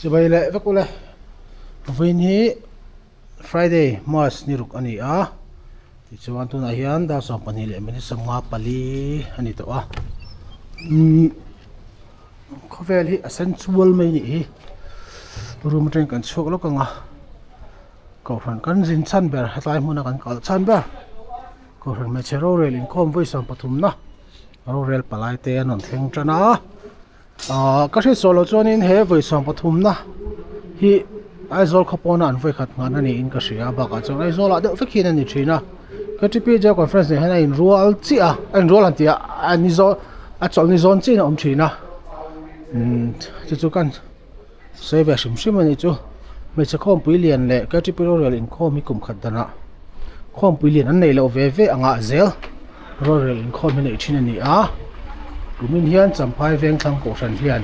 Chibai leh vek ule. Vawiin hi Friday March ni ruk a ni a, tichuan tunah hian dar 12 leh minute 54 a ni tawh a. Umm khawvel hi a sen chual mai nih hi. Room atangin kan chhuak lawk ang a, kohhran kan zin chhan ber hetlai hmuna kan kal chhan ber kohhran hmeichhe rorel inkhawm vawi 30 na rorel palai te an rawn thleng tan a. Ahh ka hriat sawi loh chuanin he vawi 30 na hi Aizawl khaw pawna an vawi khat nghahna niin ka hria a bakah chuan Aizawl ah deuh vek hian a ni thin a K T P Jail conference nen hian a inrual chiah a a inrual han tih ah a ni zawn a chawlhni zawn chiah in a awm thin a umm chu chu kan sawi ve hrim hrim a nih chu hmeichhe khawmpui lian leh K T P rorel inkhawm hi kum khat danah khawmpui lian an neih loh ve ve angah zel. Rorel inkhawm hi neih thin a ni a, kumin hian Champhai Vengthlang Kohhran hian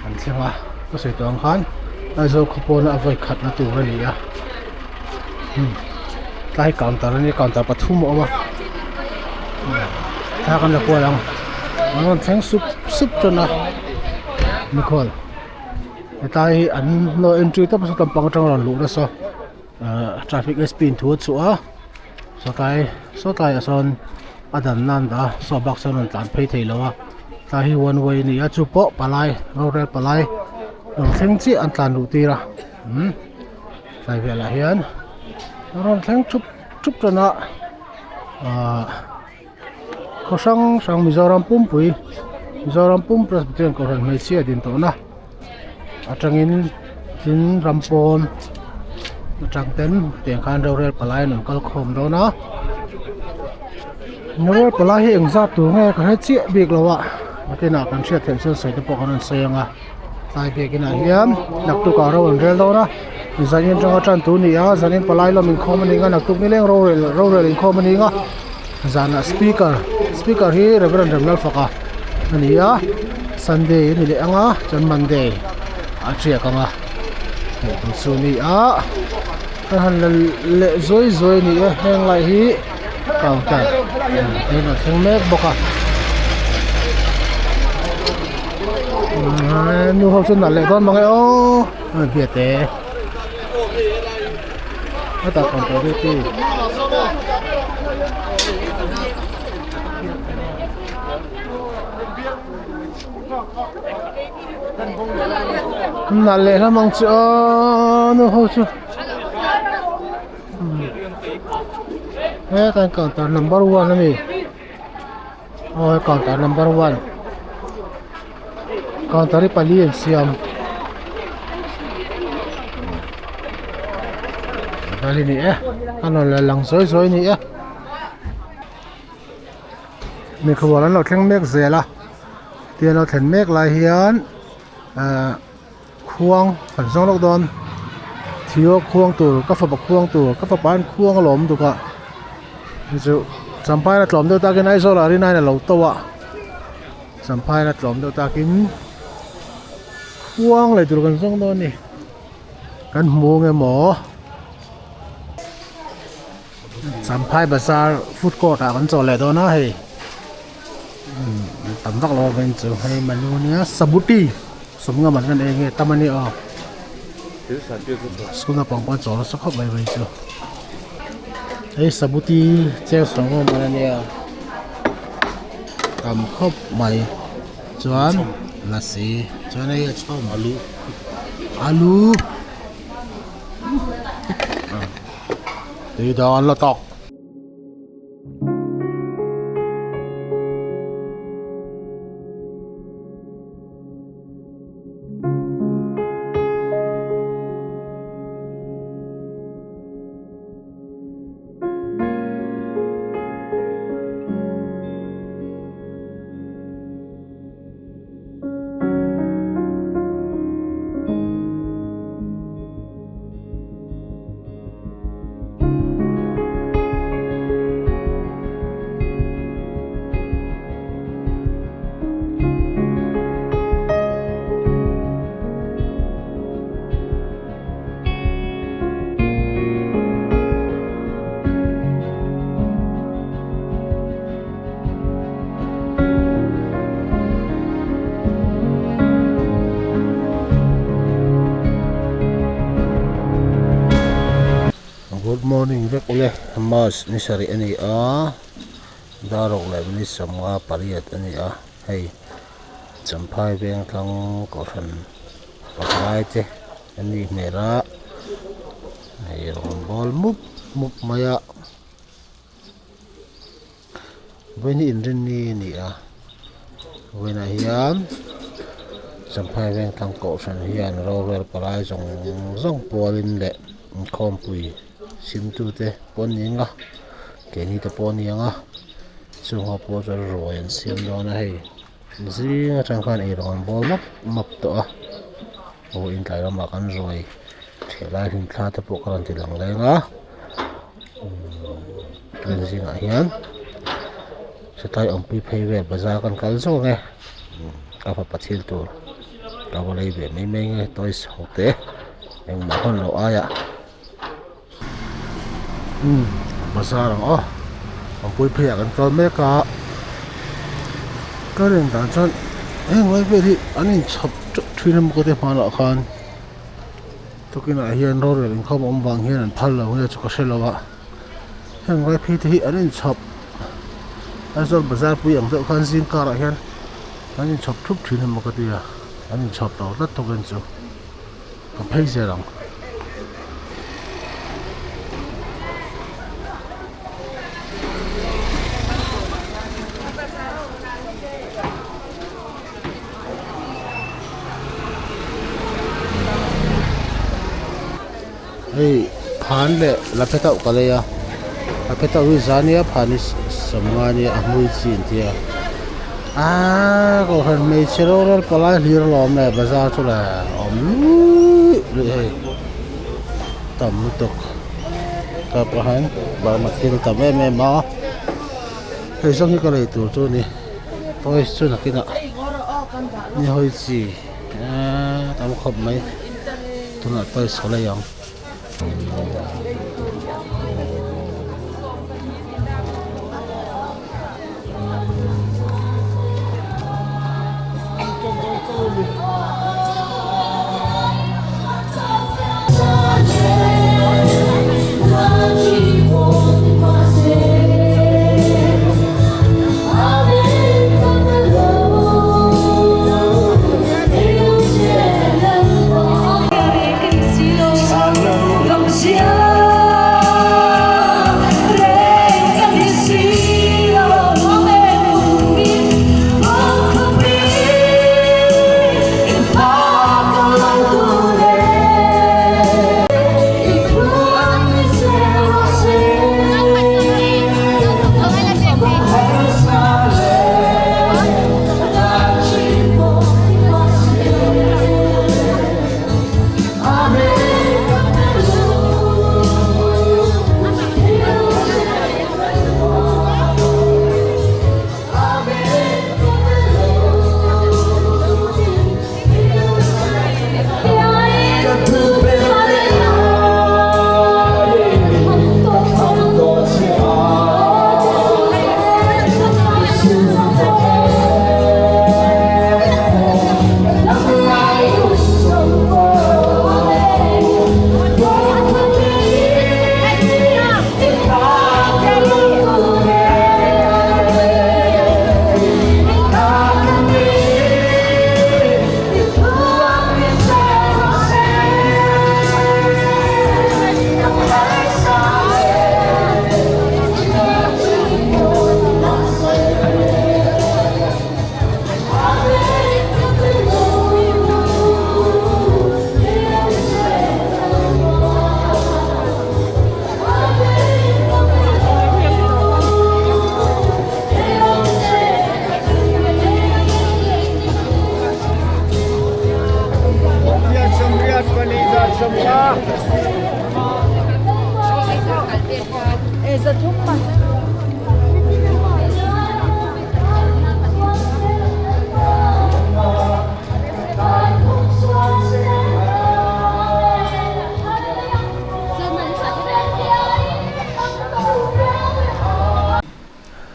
an thleng a, ka sawi tawh ang khan Aizawl khaw pawna a vawi khatna tur a ni a, hmm tlai counter a nia counter pathum a awm a, thla kan la kual ang an rawn thleng sup sup tan a mikhual hetlai hi an no entry tawp a saw pang atang a rawn luh nasa ahh traffic S P in thu a chhuah a. Sawtlai sawtlai ah sawn a dan nan dah a saw bak sawn a rawn tlan phei thei lo a tlai hi one way a ni a chu pawh palai rorel palai lo thleng chiah an tlan luh tir a umm tlai velah hian a rawn thleng thup thup tan a ahh khaw hrang hrang Mizoram pumpui Mizoram pum Presbyterian kohhran hmeichhia din tawhna atangin tin ram pawn atang ten tiang khan rorel palai an rawn kal khawm dawn a rorel palai hi engzat tur nge ka hre chiah bik lo a nakinah kan hriat theih chuan sawi te pawh kan rawn sawi ang a tlai biakin ah hian naktuk ah ro an rel dawn a zanin atanga tan tur a ni a zanin palai lawm inkhawm a ni ang a naktuk nileng rorel rorel inkhawm a ni ang a zanah speaker speaker hi Reverend Remlalfaka a ni a Sunday a ni leh ang a chuan Monday a tiak ang a hmuh tur chu a ni a kan han la leh zuai zuai a ni e heng lai hi counter te a thleng mek bawk a nu ho chu nalh leh dawn mange aw biate hetah counter duty nalh leh hlawm ang chu aw nu ho chu hetlai counter number one a ni aw he counter number one counter hi pali an siam vel hi ni e a rawn la lang zawi zawi a ni e mikhual an lo thleng mek zel a tia an lo thlen mek lai hian ahh khuang kan zawng lawk dawn thir khuang tur ka fapa khuang tur ka fapa hian khuang a lawm duk a hei chu champhai a tlawm deuh takin Aizawl ah rin aiin a lo to a champhai a tlawm deuh takin khuang lei tur kan zawng dawn a ni kan hmu ang emaw champhai bazar food court ah kan chawl leh dawn a hei. Tam vak lo avangin chu hei manu ania sabuti sawmnga man kan ei nge tam ania aw school naupang pawh an chawl nasa khawp mai mai chu hei sabuti cheng sawmnga man ania tam khawp mai chuan lasi chuan hei a chhawm alu alu tui dawn la tawk. Good morning vek ule March ni sarih a ni a dar ruk leh minute sawmnga pariat a ni a hei Champhai vengthlang kohhran pavalai te an nih hmel a hei rawngbâwl mup mup mai a. Vawiin hi inrinni a ni a vawiinah hian Champhai Vengthlang Kohhran hian rorel palai zawng zawng pualin leh inkhawmpui simtute pawh an ni ang a keini te pawh a ni ang a chung ho pawh chuan ruai an siam dawn a hei zing atang khan eirawng an bawl map map tawh a vawiin tlai lamah kan ruai ṭheh lai hlimthla te pawh ka rawn ti lang leng a. Tun zingah hian satlai awmpui phei vel bazar kan kal zawk ang e ka fapa thil tur ka va lei ve mai mai nge toys ho te engmah hawn loh aiah umm bazar ang aw awmpui pheiah kan kal mek a ka rin dan chuan heng lai vel hi an inchhawp teuh thin emaw ka ti hmanah khan. Tukinah hian rorel inkhawm awm vang hian an phal lo nge chu ka hre lo a, heng vai phei te hi an inchhawp Aizawl bazar pui ang deuh khan zing karah hian an inchhawp thup thin emaw ka ti a, an inchhawp lo tlat tukin chu ka phei zel ang. Hei phan leh la phe tauh ka lei a la phe tauh hi za nia phan hi sawmnga nia a hmui chi an tia aaa kohhran hmeichhe rorel palai hlir alawm le bazar chu le awm luih luih hei tam lutuk tah pawh hian burma thil tam em em a hei zawng hi ka lei tur chu a ni. Toys chu nakinah ni hawi chi eee tam khawp mai tunah toys ka lei ang.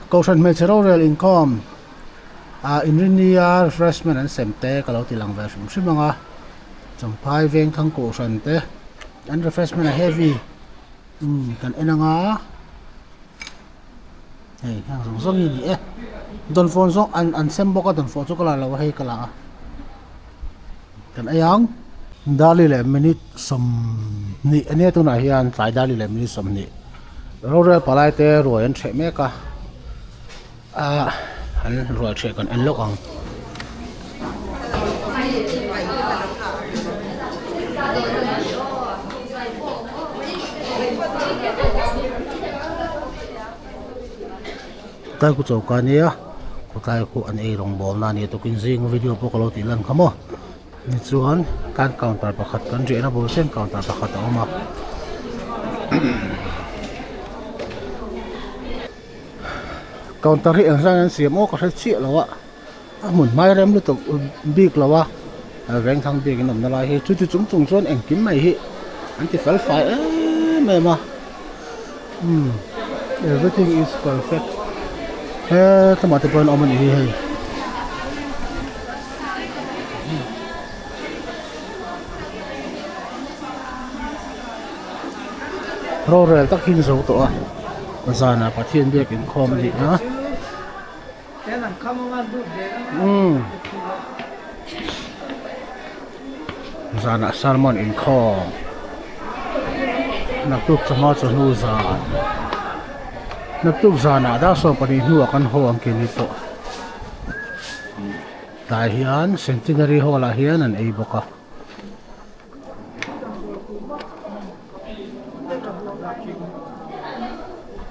Kohhran hmeichhe rorel inkhawm ah inrinnia refreshment an sem te ka lo ti lang ve hrim hrim ang a Champhai Vengthlang kohhran te an refreshment a heavy. Umm kan en anga hei heng zawng zawng hi a ni e dawnfawh zawng an an sem bawk a dawnfawh chu ka la lo a hei ka la a kan ei ang. Darli leh minute 20 a nia tunah hian tlai darli leh minute 20 rorel palai te ruai an hreh mek a ah an ruai hreh kan en lawk ang. Tlai khu choka ania khawtlai khu an ei rawng bawlna ania tukin zing video pawh ka lo tih lan kha maw tichuan tan counter pakhat kan riahna bul chian counter pakhat a awm a. Counter hi eng zan an siam aw ka hre chiah lo a a hmun hmai rem lutuk bik lo a vengthlang bik in awmna lai hi chuti chung chung chuan engkim mai hi an ti fel fai em em a umm everything is perfect he tlawmah te pawh an awm a nih hi hei. Rorel tak hi an zo tawh a zanah Pathian biak inkhawm a ni a umm zanah sermon inkhawm naktuk chawhma chawhnu zan naktuk zanah dar 12 hnuah kan haw ang keini pawh tlai hian centenary hall ah hian an ei bawk a.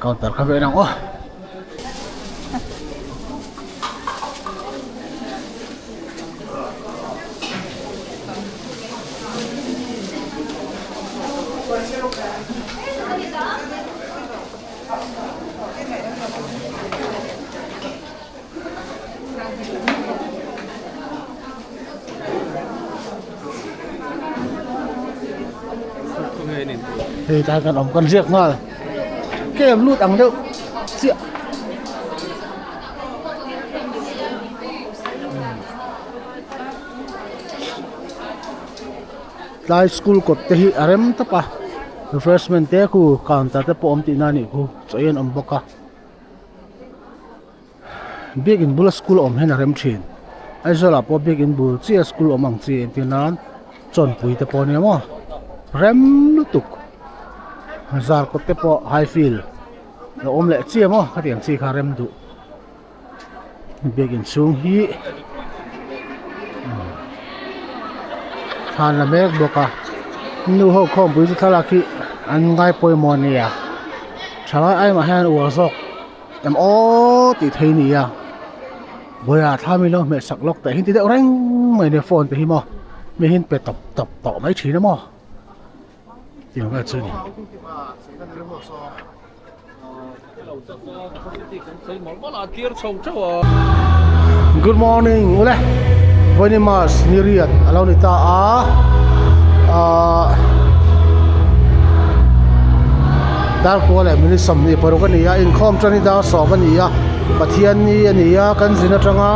Counter kha ve ang aw. Hei tlai kan awm kan riak nghal kem lut ang deuh chiah. Tlai school kawt te hi a rem tawp a refreshment te khu counter te pawh awm tihna a nih khu chaw ei an awm bawk a. Biakin bula school awm hian a rem thin Aizawlah pawh biakin bul chiah school awm ang chi entir nan chawnpui te pawh a nia maw rem lutuk zarkawt te pawh high field a awm leh chiah maw khatiang chi kha rem duh biakin chhung hi thlan la mek bawk a nu ho khawmpui chu thlalak hi an ngai pawimawh a nia thalai aimah hian uar zawk. Em aw tih thei nia vawiah thla mi lo hmeh sak lawk teh hi ti deuh reng mai nia phone te hi maw mi hian pe tawp tawp tawh mai thin a maw tiang vel chu a ni. Good morning ule vawiin March ni riat a lo ni ta a ahh Darkua leh minute 26 a ni a inkhawm tan hi dar 10 a ni a Pathian ni a ni a kan zin atanga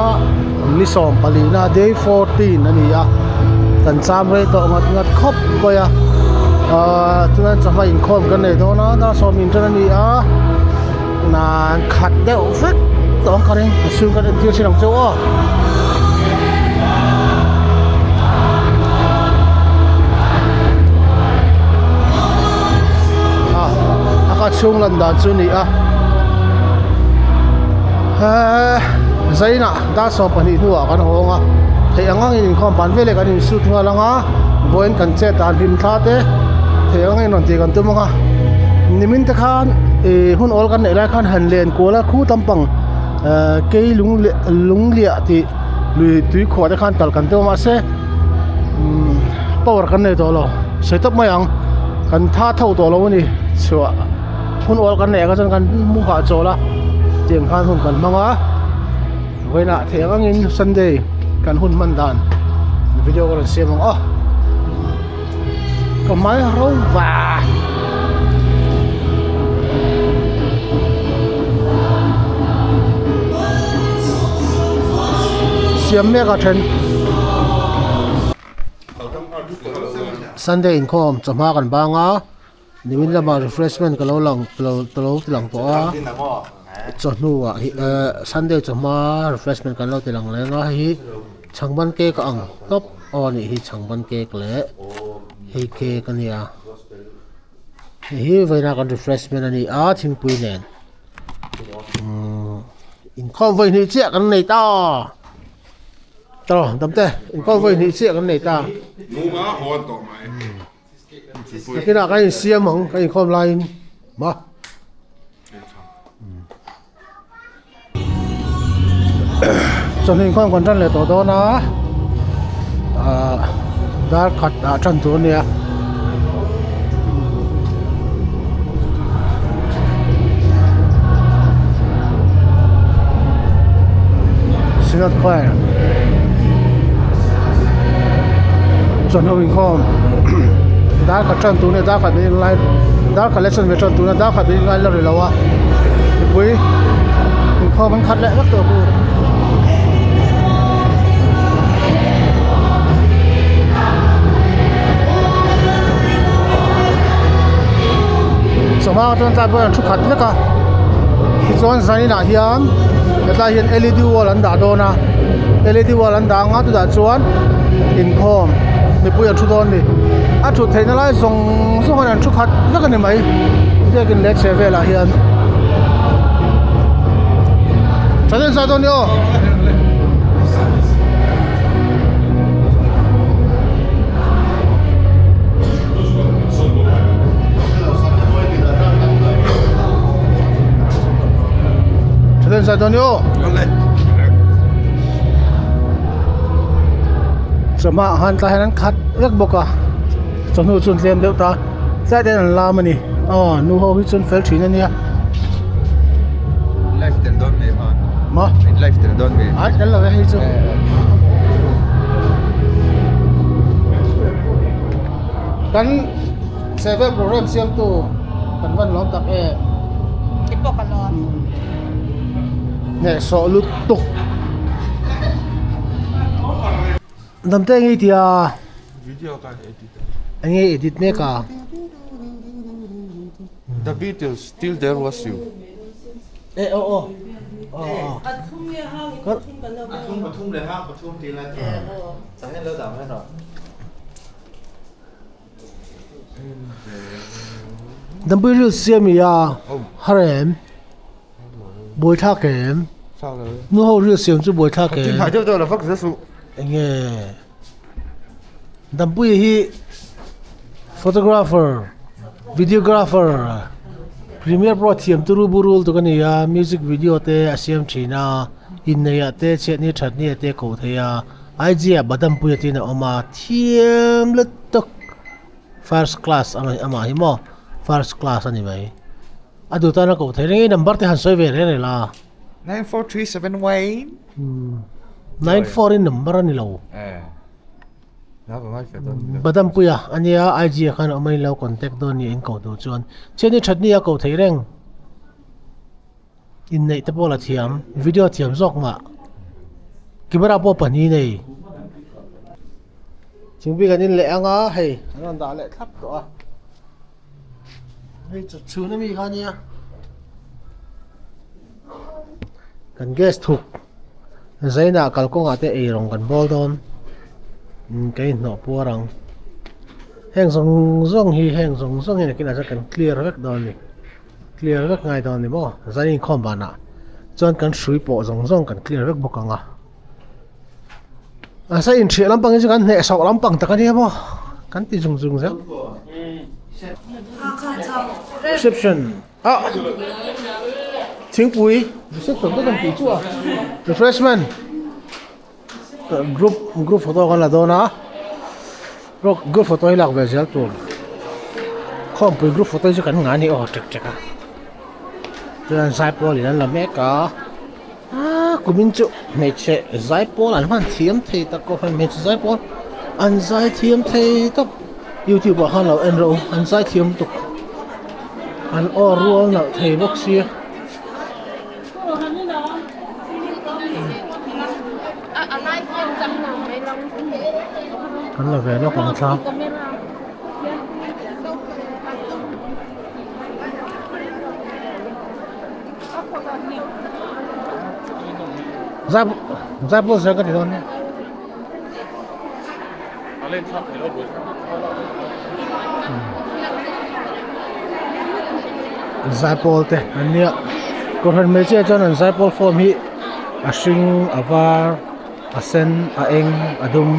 ni 14 na day 14 a ni a kan cham rei tawh ngat ngat khawp mai a ahh chuan chawhma inkhawm kan nei dawn a dar 10 in tan a ni a nan khat deuh vek tawh ang ka ring a chhung kan entir thin ang chu aw. A a chhung lan dan chu ni a he zainah dar 12 hnuah kan hawng a theih ang angin inkhawm ban veleh kan insut nghal ang a vawiin kan chet dan hlim thla te theih ang angin rawn tih kan tum ang a nimin te khan ih hun awl kan neih lai khan han len kual a khu lampang ehh kei lung lung liah tih lui tui khuah te khan kal kan tum a mahse umm power kan nei tawh lo sawi tawp mai ang kan tha tho tawh lo a ni chhuah hun awl kan neih ang chuan kan mu hah chawl a tiang khan hun kan hmang a vawiinah theih ang angin sunday kan hun hman dan video ka rawn siam ang aw ka hmai ro va. Siam mek a then. Sunday inkhawm chawhma kan bang a. Nimin lamah refreshment ka lo lang ka lo ti lang tawh a chawhnu ah hi ehh sunday chawhma refreshment kan lo ti lang leng a hei hi chhangban cake a ang tawp aw a nih hi chhangban cake leh hei cake a nia hei hi vawiina kan refreshment a ni a thingpui nen umm inkhawm vawi hnih chiah kan nei ta. Tawh damte inkhawm vawi hnih chiah kan nei ta. Nakinah kan insiam ang kan inkhawm laiin ma. Chawhnu inkhawm kan tan leh tawh dawn a ah dar khat ah tan tur a nia. Synod Choir chawhnu inkhawm dar khat tan tur a nia dar khat in lai dar khat leh chanve tan tur a nia dar khat in lai la ri lo a mipui inkhawm an khat leh vek tawh bawk. Chawhma chuan tlai pawh an thu khat vek a tichuan zaninah hian hetlai hian L E D wall an dah dawn a L E D wall an dah ang a chutah chuan inkhawm mipui an thu dawn a ni a thut theihna lai zawng zawng hian an thu khat vek a ni mai biakin leh chheh velah hian. Chawhma ah khan tlai hian an khat vek bawk a chawhnu chu an tlem deuh ta tlai te hian an lam a ni aw nu ho hi chu an fel thin a nia. Live tel dawn mai khan. Ma? In live tel dawn mai. Ai tel lo e hei chu. Kan sevel program siamtu kan van lawm tak em. Ti pawh ka lawm. Hnehsawh lutuk. Damte eng nge i tih a? Video ka edit a. Eng nge i edit mek a? The Beatles Till There Was You. E aw aw aw aw. Dampui ril siam i a har em? Buaithlak em? Nu ho ril siam chu buaithlak em? Enge Dampui hi photographer, videographer, Premiere Pro thiam turu burul tuk a ni a, music video te a siam thin a, inneih ah te chhiatni thatni ah te a ko thei a, IG ah Badampuia tiin a awm a, thiam lutuk first class amah hi maw first class a ni mai. A duh tan a koh theih reng i number te han sawi ve reng reng la. 9437 Wayne. 94 i number a ni lo. Badampuia a nia IG ah khan a awm a ni lo contact dawn ni in koh duh chuan. Chian i that ni a koh theih reng. Inneih te pawh la thiam video thiam zawk mah. Camera pawh pahnih nei. Thingpui kan in leh ang a hei an rawn dah leh thlap tawh a. Hei chaw chhun ami kha ania kan gas thuk zainah kalkawngah te ei rawng kan bawl dawn kan inhnawh puar ang heng zawng zawng hi heng zawng zawng hi nakinah chuan kan clear vek dawn a ni clear vek ngai dawn a ni maw zan inkhawm banah chuan kan hrui pawh zawng zawng kan clear vek bawk ang a. A sa inhriah lampang hi chu kan hnehsawh lampang tak a nia maw kan ti zung zung zel. Reception ah thingpui reception te kan tih chu a refreshment group group photo kan la dawn a group photo hi lak ve zel tur khawmpui group photo hi chu kan ngah a ni aw tek tek a chuan zaipawl in an la mek a. Aaa kumin chu hmeichhe zaipawl an hman thiam thei tak khawp a hmeichhe zaipawl an zai thiam thei tawp youtube ah khan lo en rawh u an zai thiam lutuk an aw rual nalh thei bawk sia. Kan la ve lawk ang thla. Zai zai pawh zir ka ti dawn nia. Zaipawl te an nia kohhran hmeichhia chuan an zaipawl form hi a hring a var a sen a eng a dum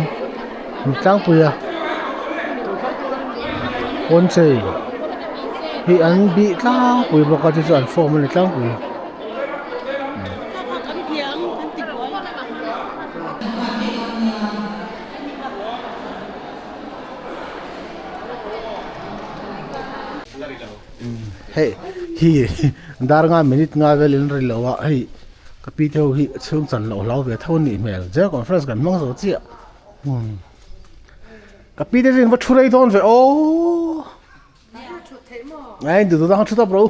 an tlangpui a pawnchei hi an bih tlangpui bawk a chu chu an form a ni tlangpui. Hei hi dar nga minute nga velin ri lo a hei ka pi te ho hi chhung chan loh hlau ve tho a nih hmel zir conference kan hmang zo chiah ka pi te chu in va thu rei dawn ve aw. Ai duh duh dang thu tawp ro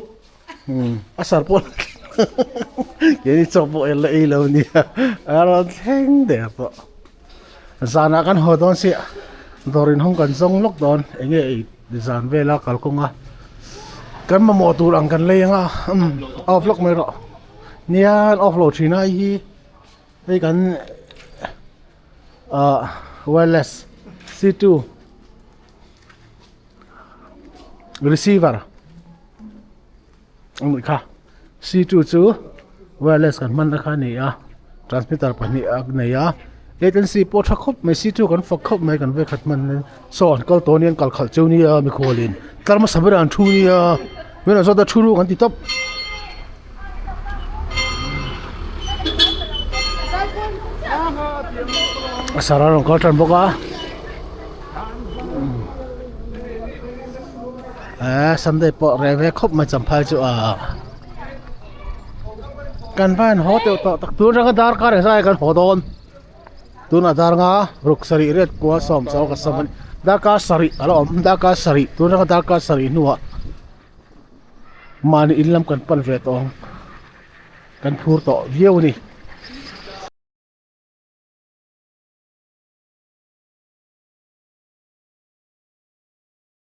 a sar pawh keini chaw pawh en la ei lo nia a rawn thleng der tawh zanah kan haw dawn sia dawr in hawng kan zawng lawk dawn enge ei zan vela kalkawng a kan mamawh tur ang kan lei anga off lawk mai rawh nia off lo thin a hei hi hei kan ah wireless C2. Receiver a nih kha C2 chu wireless kan hman na kha a ni a transmitter pahnih a nei a latency pawh tha khawp mai C2 kan fak khawp mai kan vekhat hman in saw an kal tawh ania an kal khalh cheu nia mikhual in tlar hmasa berah an thu nia tunah zawt a thu ru kan ti tawp. A sar a rawn kal tan bawk a. Eee Sunday pawh reh ve khawp mai champhai chu a kan van haw teuh tawh tak tun atanga darkar engzah nge kan haw dawn tunah dar nga ruk sarih riat kua sawm chau ka sam a ni darkar sarih a la awm darkar sarih tun atanga darkar sarih hnuah mahni in lam kan pan ve tawh ang kan phur tawh viau a ni.